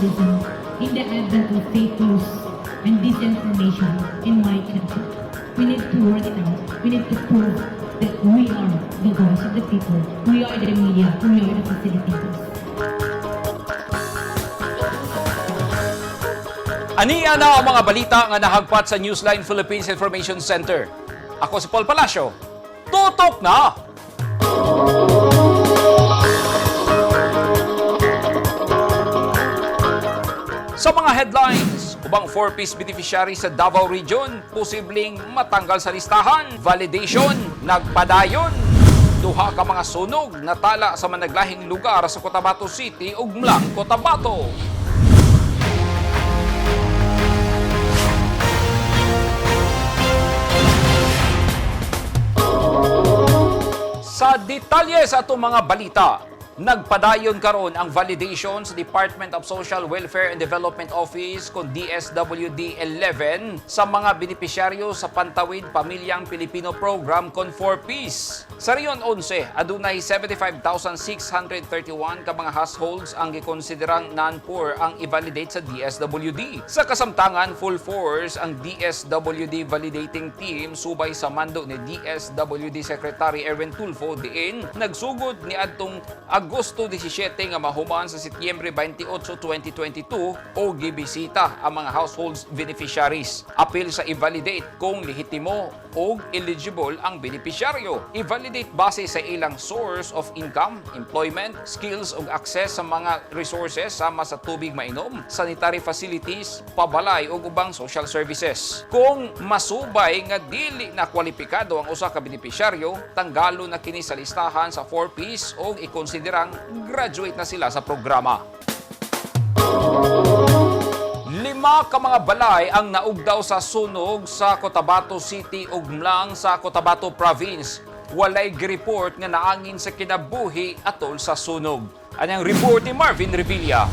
journalism in the advent of fake news and disinformation in my country. We need to work it out. We need to prove that we are the voice of the people. We are the media. We are the facilitators. Aniya na ang mga balita nga nahagpat sa Newsline Philippines Information Center. Ako si Paul Palacio. Tutok na! Sa mga headlines, ubang 4-piece beneficiary sa Davao Region, posibleng matanggal sa listahan. Validation, nagpadayon. Duha ka mga sunog natala sa managlahing lugar sa Cotabato City ug Mlang, Cotabato. Sa detalye sa atong mga balita, nagpadayon karon ang validation sa Department of Social Welfare and Development Office kon DSWD 11 sa mga benepisyaryo sa Pantawid Pamilyang Pilipino Program kon 4Ps. Sa Region 11, adunay 75,631 ka mga households ang gikonsiderang non-poor ang i-validate sa DSWD. Sa kasamtangan, full force ang DSWD validating team subay sa mando ni DSWD Secretary Erwin Tulfo diin nagsugod ni adtong Agosto 17 nga mahuman sa Setyembre 28, 2022 o gibisita ang mga households beneficiaries. Apil sa i-validate kung lehitimo o eligible ang benepisyaryo. I-validate base sa ilang source of income, employment, skills ug access sa mga resources sama sa tubig mainom, sanitary facilities, pabalay ug ubang social services. Kung masubay nga dili na kwalipikado ang usa ka benepisyaryo, tanggalo na kini sa listahan sa 4Ps o ikonsiderang graduate na sila sa programa. Lima ka mga balay ang naugdaw sa sunog sa Cotabato City ug Mlang sa Cotabato Province. Walay gireport nga naangin sa kinabuhi atol sa sunog. Anyang report ni Marvin Revilla.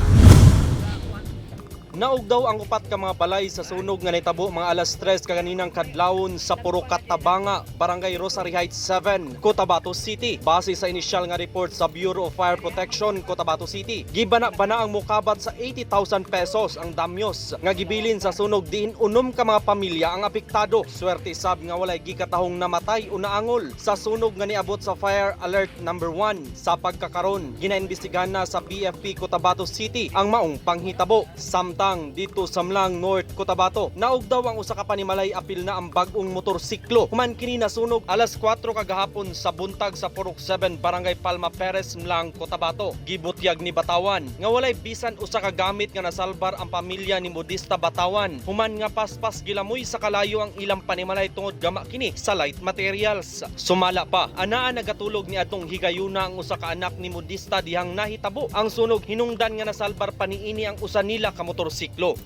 Naugdaw ang upat ka mga balay sa sunog nga nitabo mga alas 3 kaganinang kadlawon sa Purok Tabanga, Barangay Rosary Heights 7, Cotabato City. Base sa inisyal nga report sa Bureau of Fire Protection, Cotabato City, gibana-bana ang mukabat sa 80,000 pesos ang damyos nga gibilin sa sunog diin unom ka mga pamilya ang apektado. Swerte sab nga walay gikatahong namatay o naangol sa sunog nga niabot sa Fire Alert number 1. Sa pagkakaron, ginaimbestigahan na sa BFP Cotabato City ang maong panghitabo. Samtang dito sa Mlang North Cotabato, naugdaw ang usa ka panimalay apil na ang bag-ong motorsiklo. Human kini nasunog alas 4 kagahapon sa buntag sa Purok 7 Barangay Palma Perez, Mlang, Cotabato. Gibutyag ni Batawan nga walay bisan usa ka gamit nga nasalbar ang pamilya ni Modista Batawan. Human nga paspas gilamoy sa kalayo ang ilang panimalay tungod gama kini sa light materials. Sumala pa, anaa nagatulog ni atong higayuna ang usa ka anak ni Modista dihang nahitabo ang sunog, hinungdan nga nasalbar pa niini ang usa nila ka motorsiklo.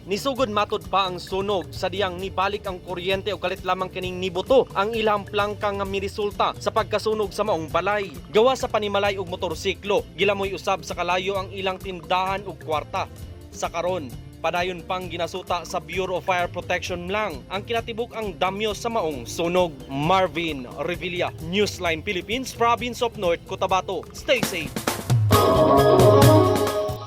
Nisugod matud pa ang sunog sa diyang nibalik ang kuryente o kalit lamang kining nibuto ang ilang plangka nga miresulta sa pagkasunog sa maong balay. Gawa sa panimalay og motorsiklo, gilamoy usab sa kalayo ang ilang tindahan ug kwarta. Sa karon, padayon pang ginasuta sa Bureau of Fire Protection lang ang kinatibuk ang damyo sa maong sunog. Marvin Revilla, Newsline Philippines, Province of North Cotabato. Stay safe.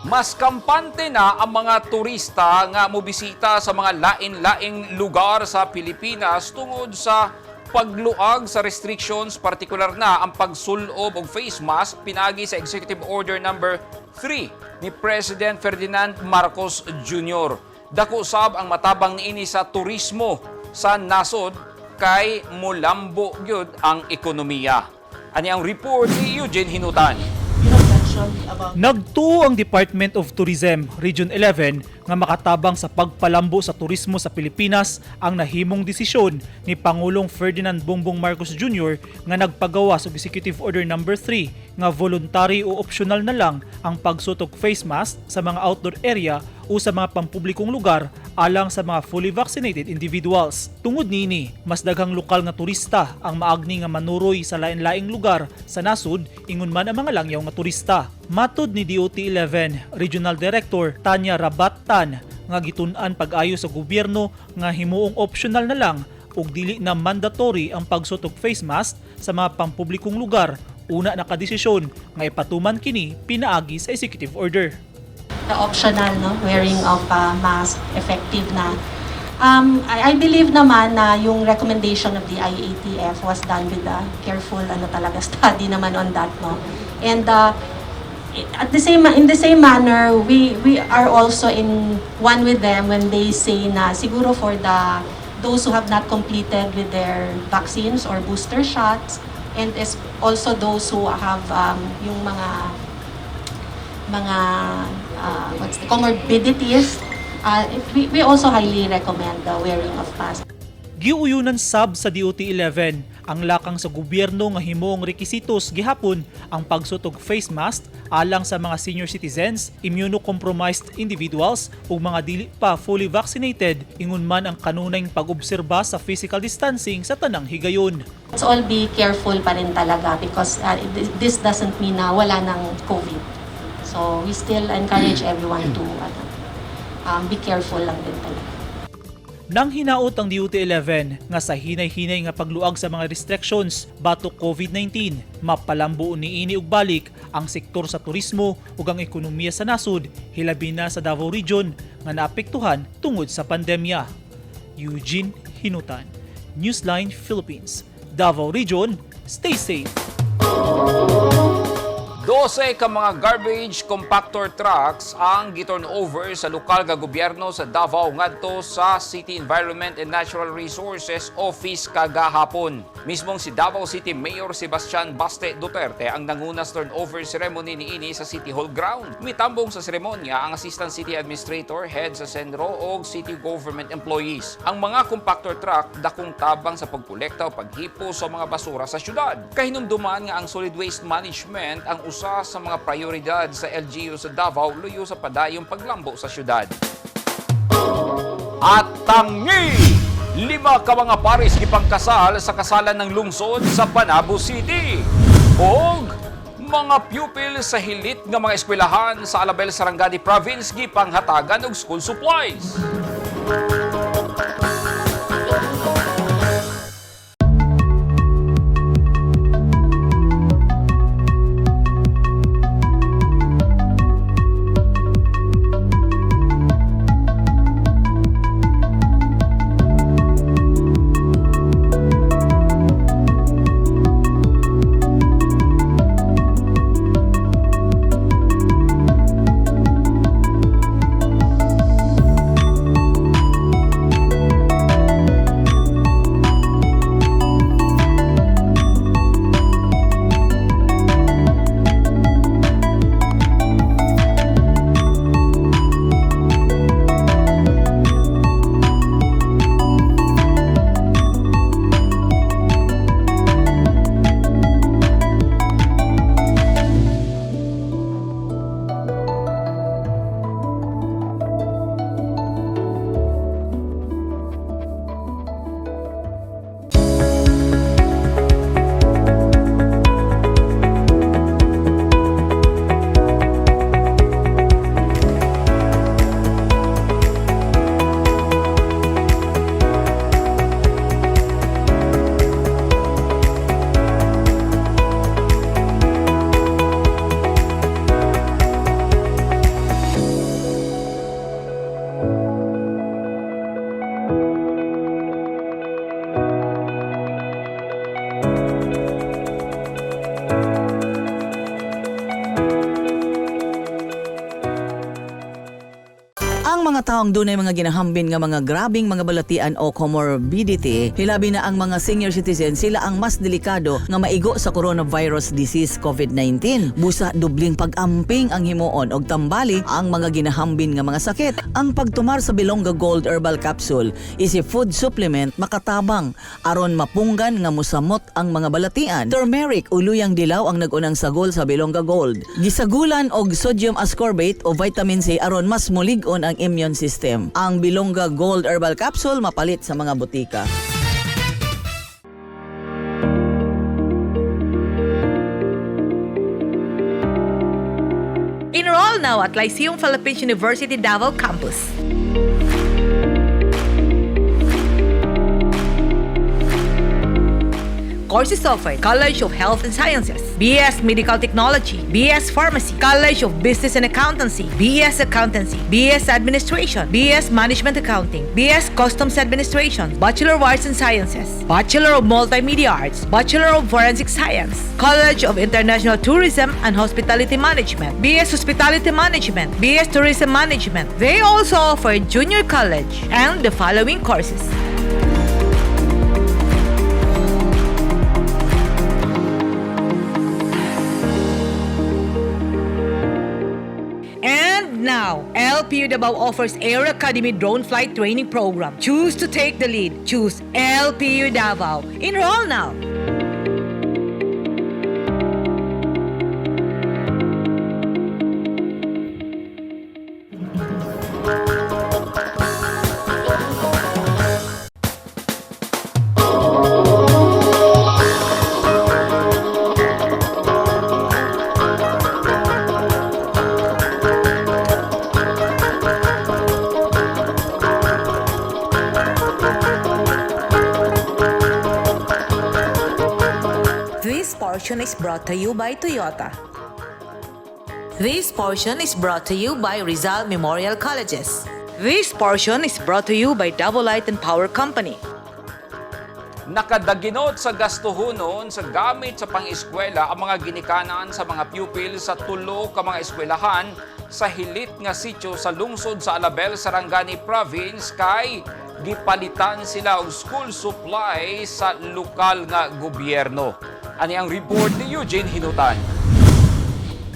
Mas kampante na ang mga turista nga mobisita sa mga lain-laing lugar sa Pilipinas tungod sa pagluag sa restrictions, partikular na ang pagsulob og face mask pinagi sa Executive Order number 3 ni President Ferdinand Marcos Jr. Dako sab ang matabang niini sa turismo sa nasod kay mulambo gyud ang ekonomiya. Ani ang report ni Eugene Hinutan. Nagtuo ang Department of Tourism Region 11 nga makatabang sa pagpalambo sa turismo sa Pilipinas ang nahimong desisyon ni Pangulong Ferdinand Bongbong Marcos Jr. nga nagpagawas og Executive Order number 3 nga voluntary o optional na lang ang pagsuot og face mask sa mga outdoor area o sa mga pampublikong lugar alang sa mga fully vaccinated individuals. Tungod niini, mas daghang lokal nga turista ang maagni nga manuroy sa lain-laing lugar sa nasud ingon man ang mga langyaw nga turista. Matod ni DOT 11 Regional Director Tanya Rabattan nga gitun-an pag-ayo sa gobyerno nga himuong optional na lang ug dili na mandatory ang pagsuot og face mask sa mga pampublikong lugar, una nakadesisyon nga ipatuman kini pinaagi sa executive order. The optional, no, wearing of mask, effective na. I believe naman na yung recommendation of the IATF was done with a careful ano talaga study naman on that, no. And at the same in the same manner, we are also in one with them when they say na siguro for the those who have not completed with their vaccines or booster shots, and is also those who have yung mga what's the comorbidities, we also highly recommend the wearing of mask. Giuyunan sab sa DOT-11 ang lakang sa gobyerno nga himuong rekisitos gihapon ang pagsuot og face mask alang sa mga senior citizens, immunocompromised individuals ug mga dili pa fully vaccinated, ingon man ang kanunayng pag-obserba sa physical distancing sa tanang higayon. Let's all be careful pa rin talaga because this doesn't mean na wala ng COVID. So we still encourage everyone to ano, be careful lang din talaga. Nang hinaot ang DOT-11 nga sa hinay-hinay nga pagluag sa mga restrictions batok COVID-19, mapalambo niini og balik ang sektor sa turismo ug ang ekonomiya sa nasod, hilabi na sa Davao Region nga naapektuhan tungod sa pandemya. Eugene Hinutan, Newsline Philippines, Davao Region, stay safe. 12 ka mga garbage compactor trucks ang giturn over sa lokal nga gobyerno sa Davao ngadto sa City Environment and Natural Resources Office kagahapon. Mismong si Davao City Mayor Sebastian Baste Duterte ang nanguna sa turnover ceremony niini sa City Hall ground. Mitambong sa seremonya ang Assistant City Administrator, Head sa Cenro og City Government employees. Ang mga compactor truck dakong tabang sa pagkolekta o paghipo sa mga basura sa syudad. Kahinumduman nga ang solid waste management ang usa sa mga prioridad sa LGU sa Davao luyo sa padayong paglambo sa syudad. At tangi! 5 ka mga paris gipangkasal sa kasalan ng lungsod sa Panabo City. Og mga pupil sa hilit nga mga eskwelahan sa Alabel, Sarangani Province gipanghatagan og school supplies. Ang mga taong dunay mga ginahambin nga mga grabing mga balatian o comorbidity, hilabi na ang mga senior citizen, sila ang mas delikado nga maigo sa coronavirus disease COVID-19. Busa dubling pag-amping ang himuon og tambali ang mga ginahambin nga mga sakit. Ang pagtumar sa Bilongga Gold Herbal Capsule is a food supplement makatabang aron mapunggan nga musamot ang mga balatian. Turmeric o luyang dilaw ang nag-unang sagol sa Bilongga Gold. Gisagulan og sodium ascorbate o vitamin C aron mas mulig-on ang immune system. Ang Bilongga Gold Herbal Capsule mapalit sa mga butika. Enroll now at Lyceum Philippines University Davao Campus. Courses offered: College of Health and Sciences, BS Medical Technology, BS Pharmacy, College of Business and Accountancy, BS Accountancy, BS Administration, BS Management Accounting, BS Customs Administration, Bachelor of Arts and Sciences, Bachelor of Multimedia Arts, Bachelor of Forensic Science, College of International Tourism and Hospitality Management, BS Hospitality Management, BS Tourism Management. They also offer junior college and the following courses. And now, LPU Davao offers Air Academy Drone Flight Training Program. Choose to take the lead. Choose LPU Davao. Enroll now. This portion is brought to you by Toyota. This portion is brought to you by Rizal Memorial Colleges. This portion is brought to you by Davao Light and Power Company. Nakadaginot sa gastuhonon sa gamit sa pang-eskwela ang mga ginikanan sa mga pupil sa tulo ka mga eskwelahan sa hilit nga sitio sa lungsod sa Alabel, Sarangani Province kay gipalitan sila og school supply sa lokal nga gobyerno. Ani ang report ni Eugene Hinutan.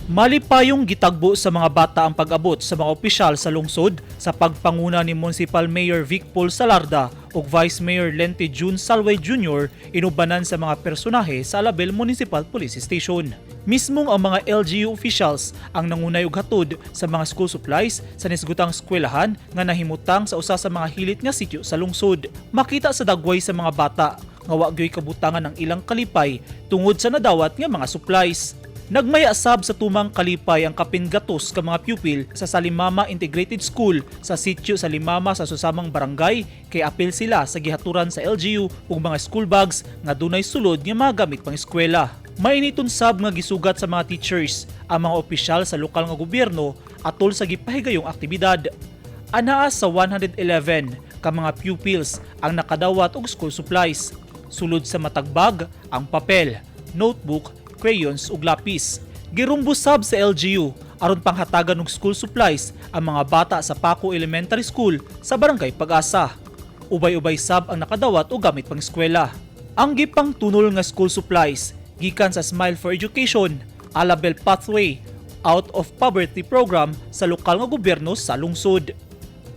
Malipayong gitagbo sa mga bata ang pag-abot sa mga opisyal sa lungsod sa pagpanguna ni Municipal Mayor Vic Paul Salarda ug Vice Mayor Lente June Salway Jr. Inubanan sa mga personahe sa Alabel Municipal Police Station. Mismong ang mga LGU officials ang nangunay og hatod sa mga school supplies sa nisgutang eskwelahan nga nahimutang sa usa sa mga hilit nga sitio sa lungsod. Makita sa dagway sa mga bata nga wa gyoy kabutangan ang ilang kalipay tungod sa nadawat nga mga supplies. Nagmayasab sa tumang kalipay ang kapingatos ka mga pupil sa Salimama Integrated School sa sitio Salimama sa susamang barangay kay apil sila sa gihaturan sa LGU ug mga school bags nga dunay sulod nga mga gamit pang eskwela. Mainiton sab nga gisugat sa mga teachers ang mga opisyal sa lokal nga gobyerno atol sa gipahigayong aktibidad. Anaa sa 111 ka mga pupils ang nakadawat og school supplies. Sulod sa matag bag ang papel, notebook, crayons ug lapis. Girumbo sab sa LGU aron panghatagan og school supplies ang mga bata sa Paco Elementary School sa Barangay Pag-asa. Ubay-ubay sab ang nakadawat og gamit pang eskwela. Ang gipang tunol nga school supplies gikan sa Smile for Education, Alabel Pathway, Out of Poverty Program sa lokal nga gobyerno sa lungsod.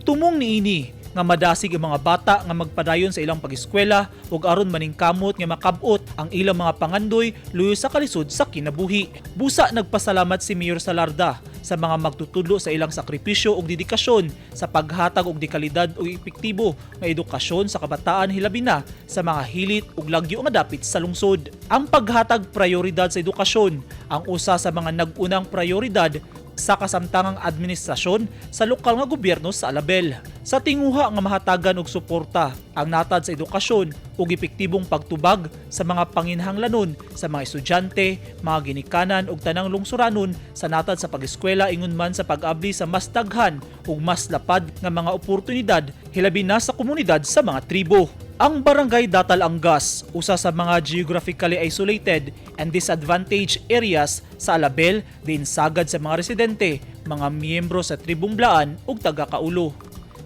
Tumong niini nga madasig ang mga bata nga magpadayon sa ilang pag-eskwela ug aron maningkamot nga makabot ang ilang mga pangandoy luyo sa kalisod sa kinabuhi. Busa nagpasalamat si Mayor Salarda sa mga magtutudlo sa ilang sakripisyo ug dedikasyon sa paghatag og dekalidad ug epektibo nga edukasyon sa kabataan, hilabi na sa mga hilit ug lagyo nga dapit sa lungsod. Ang paghatag prioridad sa edukasyon ang usa sa mga nag-unang prioridad sa kasamtangang administrasyon sa lokal nga gobyerno sa Alabel. Sa tinguha nga mahatagan og suporta ang natad sa edukasyon ug epektibong pagtubag sa mga panginhanglanon sa mga estudyante, mga ginikanan ug tanang lungsuranon sa natad sa pag-eskwela, ingon man sa pag-abli sa mas daghan ug mas lapad nga mga oportunidad, hilabi na sa komunidad sa mga tribo. Ang Barangay Datal Angas, usa sa mga geographically isolated and disadvantaged areas sa Alabel, din sagad sa mga residente, mga miyembro sa tribong Blaan ug taga-Kaulo.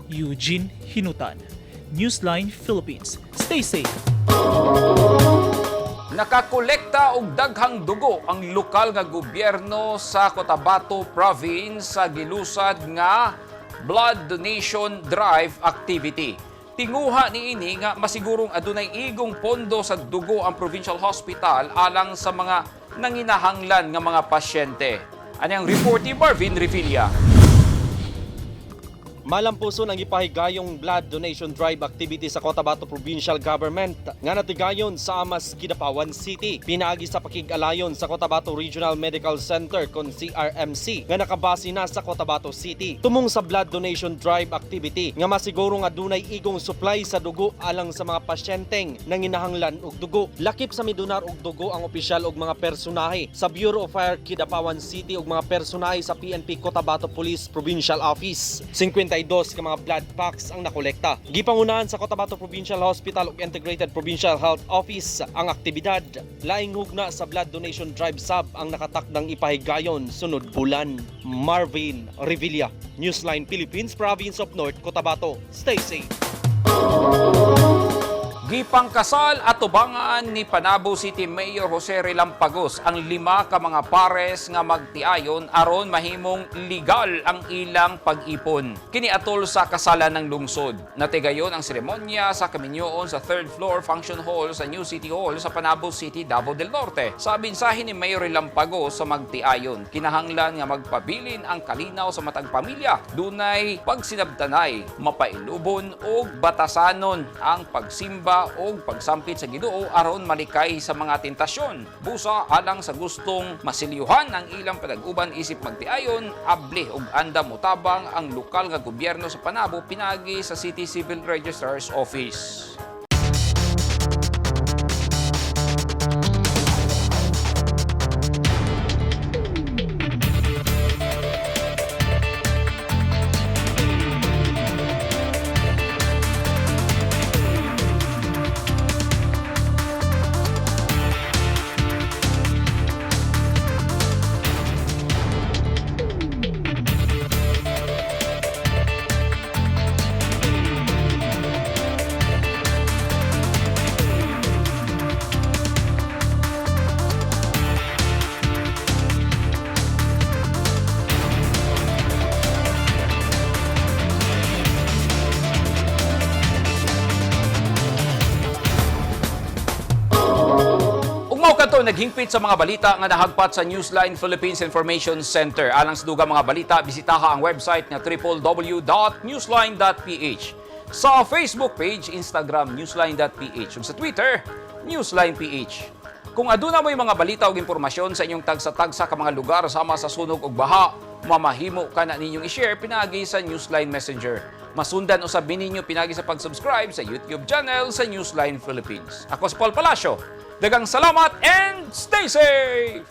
Eugene Hinutan, Newsline Philippines. Stay safe. Nakakolekta og daghang dugo ang lokal nga gobyerno sa Cotabato Province sa gilusad nga blood donation drive activity. Tinguha niini nga masigurong adunay igong pondo sa dugo ang provincial hospital alang sa mga nanginahanglan nga mga pasyente. Ani ang report ni Marvin Revilla. Malampuson ang ipahigayong blood donation drive activity sa Cotabato Provincial Government nga natigayon sa Amas, Kidapawan City. Pinaagi sa pakig-alayon sa Cotabato Regional Medical Center kon CRMC nga nakabase na sa Cotabato City. Tumong sa blood donation drive activity nga masiguro nga dunay igong supply sa dugo alang sa mga pasyenteng nanginahanglan og dugo. Lakip sa midonar og dugo ang opisyal og mga personahe sa Bureau of Fire Kidapawan City ug mga personahe sa PNP Cotabato Police Provincial Office. 52 ka mga blood packs ang nakolekta. Gipangunahan sa Cotabato Provincial Hospital ug Integrated Provincial Health Office ang aktibidad. Laing hugna sa blood donation drive sab ang nakatakdang ipahigayon sunod bulan. Marvin Revilla, Newsline Philippines, Province of North Cotabato. Stay safe. Gipangkasal at tubangan ni Panabo City Mayor Jose Relampagos ang lima ka mga pares nga magtiayon aron mahimong legal ang ilang pag-ipon. Kini atol sa kasalan ng lungsod. Natigayon ang seremonya sa kaminyoon sa third floor function hall sa New City Hall sa Panabo City, Davao del Norte. Sa mensahe ni Mayor Relampagos sa magtiayon, kinahanglan nga magpabilin ang kalinaw sa matag pamilya. Dunay pagsinabtanay, mapailubon og batasanon ang pagsimba og pagsampit sa Ginoo aron malikay sa mga tentasyon. Busa alang sa gustong masilyuhan ang ilang panag-uban isip magtiayon, abli og andam motabang ang lokal nga gobyerno sa Panabo pinagi sa City Civil Registrar's Office. Ug mao kadto naghingpit sa mga balita nga nahagpat sa Newsline Philippines Information Center. Alang sa dugang mga balita, bisitaha ang website nga www.newsline.ph. Sa Facebook page, Instagram newsline.ph ug sa Twitter, newsline.ph. Kung aduna mo'y mga balita ug impormasyon sa inyong tagsa-tagsa ka mga lugar sama sa sunog ug baha, mamahimo ka na ninyong i-share pinagi sa Newsline Messenger. Masundan usab ninyo pinagi sa pag-subscribe sa YouTube channel sa Newsline Philippines. Ako si Paul Palacio. Daghang salamat and stay safe!